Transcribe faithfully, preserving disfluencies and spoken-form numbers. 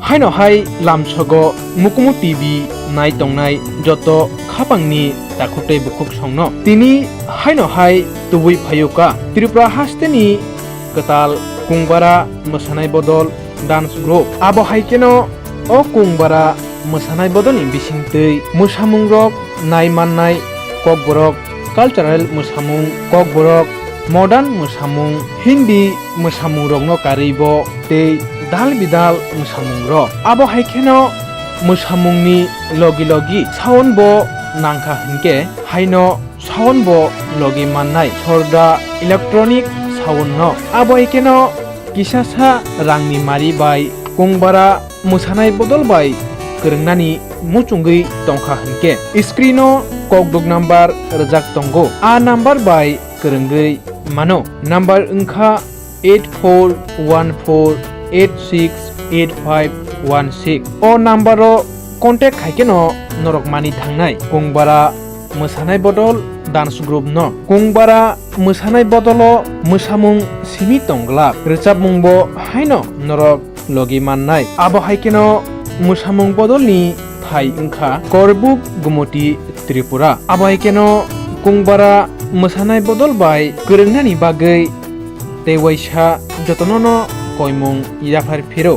Haino hai lamsogo Mukumu T V nai tongnai joto khapangni takhuk tei bukhuk songno. Tini haino hai tubui phaio ka. Tripura hasteni kwtal Kungbara mwsanai bodol dance group. Abo hai kheno o Kungbara mwsanai bodolni bisingtwi mwsamungrok nai mannai Kokborok cultural mwsamung, Kokborok modern mwsamung, Hindi mwsamungrokno karwi bo tei dal bidal mwsamungrok. Abo hai kheno mwsamungni logi logi sound bo nangkha hinkhe haino sound bo logi mannai sorda electronic sound no. Abo hai kheno kisasa rangni mari bai Kungbara mwsanai bodol bai kwrwngnani muchungwi tongkha hinkhe screen o kokduk number rwjak tongo. A number bai kwrwngwi mano. Number wngkha eight four one four eight six eight five one six. O number o contact khai kheno norok mani thangnai Kungbara mwsanai bodol dance group no. Kungbara mwsanai bodolo mwsamung simi tong glak, rwchapmung bo haino norok logi mannai. Abo hai kheno mwsamung bodolni thai wngkha Korbuk Gumoti Tripura. Abo hai kheno Kungbara mwsanai bodol bai kwrwngnani bagwi tei waisa jotono no koimung yaphar phiro.